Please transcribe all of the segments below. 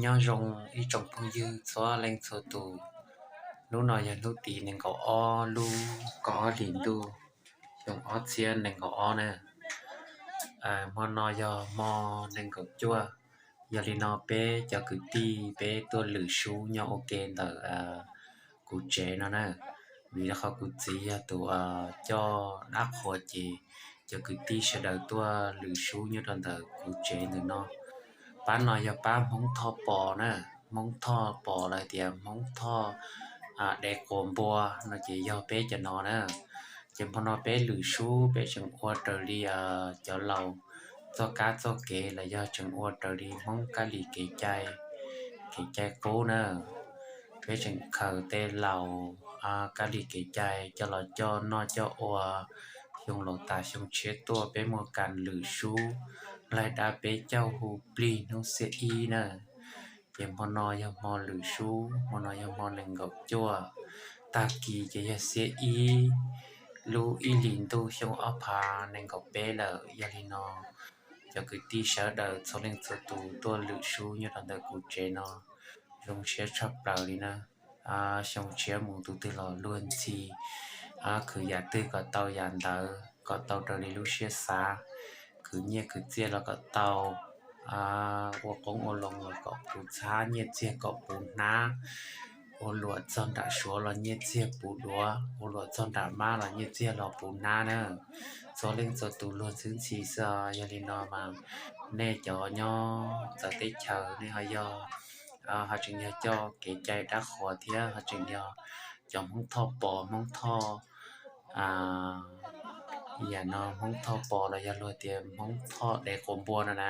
Nyob zoo ib tsoom phooj ywg txhua leej txhua tus, hnub no yog hnub tim nees nkaum ob lub kaum ob hlis ntuj xyoo ob txhiab nees nkaum ob na. Hmo no yog hmo nees nkaum cuaj, yog li no peb cov kwv tij peb tuaj lwm sub nyob ua ke ntawm kuv tsev no na. Vim rau qhov kuv txiv yog tus coj dab qhuas ces cov kwv tij sawv daws tuaj lwm sub nyob rau ntawm kuv tsev ntawm no. Pab no yog pab Hmoob Thoj Pos na, Hmoob Thoj Pos los tias Hmoob Thoj Dev Quas Npua no ces yog peb cov no na. Ces hmo no peb lwm sub peb tseem ua raws li cov laus txoj kab txoj kev los yog tseem ua raws li Hmoob kab li kev cai, kev cai qub na. Peb tseem khaws tej laus kab li kev cai coj los coj noj coj ua. Xyoo laus tas xyoo tshiab tuaj peb muaj kas lwm sub laig dab peb caug hu plig hnub xiab ib na. Ces hmo no yog hmo lwm sub, hmo no yog hmo nees nkaum cuaj, tag kis ces yog xiab ib lub ib hlis ntuj xyoo ob phav nees nkaum peb lawm. Yog li no cov kwv tij sawv daws txhua leej txhua tus tuaj lwm sub nyob rau ntawm kuv tsev no zoo siab tshaj plaws li na. Xyoo tshiab mus tus twg los luag ntxhi, khwv yam twg kom tau yam ntawd, kom tau raws li lub siab xav, khwv nyiaj khwv txiaj los kom tau, ua qoob ua loo los kom puv txhab, nyiaj txiag kom puv hnab, ua luam txog nram suav los nyiaj txiag puv duav, ua luam txog nram mab los nyiaj txiag los puv hnab na. Txhua leej txhua tus luag ntxhi ntxhi xwb. Yog li no mas nej cov nyob txawv teb chaws nej ho yog, ho tseem yog coj kev cai dab qhuas thiab ho tseem yog cov Hmoob Thoj Pos, Hmoob Thoj, yam no Hmoob Thoj Pos los yog luag tias Hmoob Thoj Dev Quas Npua no na,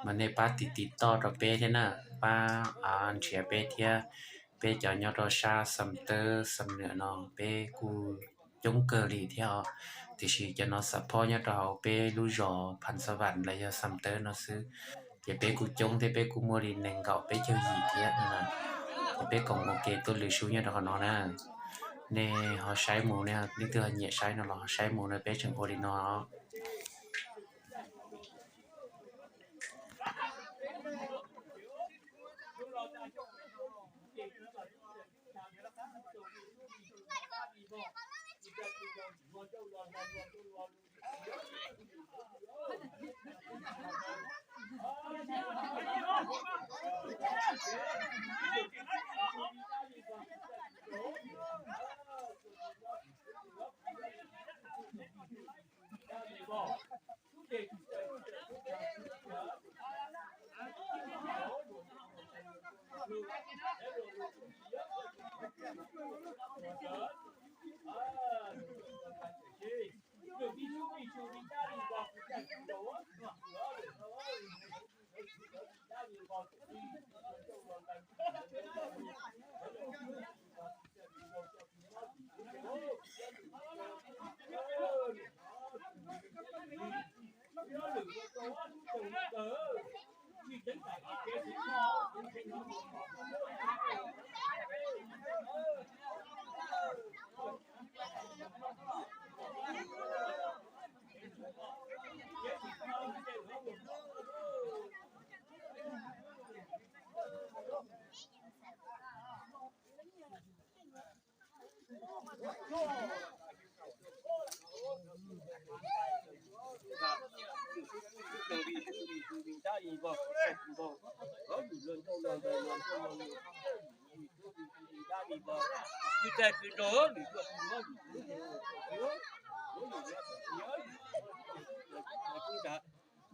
mas nej pab tiv tiv toj rau peb thiab na, pab nrhiav peb thiab. Peb cov nyob rau sab Xam Tawb Xam Nwm no peb kuj coob kawg li thiab os, tiam sis cov no xam phoj nyob rau hauv peb lub zos Phan Xab Vam los yog Xam Tawb no xwb. Ces peb kuj coob thiab, peb kuj muaj li nees nkaum peb caug yim thiab no na. Ces peb koom ua ke tuaj lwm sub nyob rau qhov no na. Nej ho saib mus, nej leej twg ho nyiam saib no los ho saib mus na, peb tseem ua li no.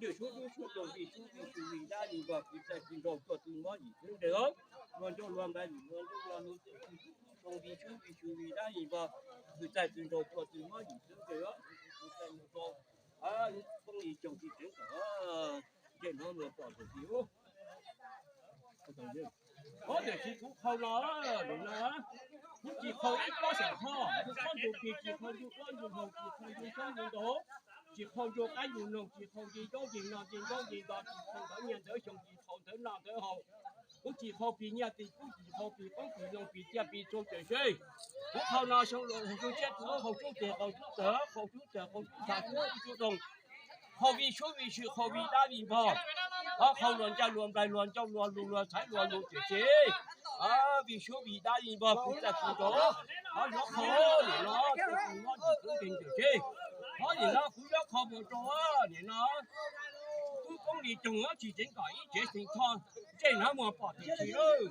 Lwm sub tub sub toog vij sub vij sw vij dab vij npog, kwv txawj kwv nraug tuaj tu mob yim xwb ntawd. Luag nraug luag npawg vim luag nraug luag hnub txwj kwv txwj tub toog vij sub vij sw vij dab vij npog, kwv txawj kwv nraug tuaj tu mob yim xwb ntawd. Kwv txawj mus rau lub poob li coog tsis tseev kom ntsej no luag pom tus ti ub. Ov, tiam sis kuv qhau no, kuv tsis qhau ib kob xeem hoj, ntsuj pob ntsuj plig tsis qhau, ntsuj pob ntsuj hlau tsis qhau, ntsuj xyoob ntsuj ntoo tsis qhau, ntsuj qaib ntsuj noog tsis qhau, nce ntaub nce no nce ntaub nce ntoo tsis qhau, ntawv nyiaj ntawv xyoo tsis qhau, ntawv noj ntawv haus. Kuv tsis qhau plig nyiaj plig kub, tsis qhau plig poob plig loo plig tsiaj plig txhu tawm seb. Kuv qhau no xyoo laus xyoo tshiab tu hau sub teg qau sub tawg qau sub tawg qau sub tag sub tub sub toog, qhau vij sub vij sw qhau vij dab vij npog. Ob qho luag ncaws luag nplaig luag ncauj luag lug luag txhaiv luag lug tseem tseg, vim suab vim dab vim npog kuv txaj kuv rau, ob yuav qho nim no tuaj kuv nyob tsis tub nkeeg tseem tseg. Ob nim no kuv yuav qho mus rau nim no tub poob li coog tsis tseev kom ib tsev xeem Thoj ntsej hnav muag pom tsis tshis lawm.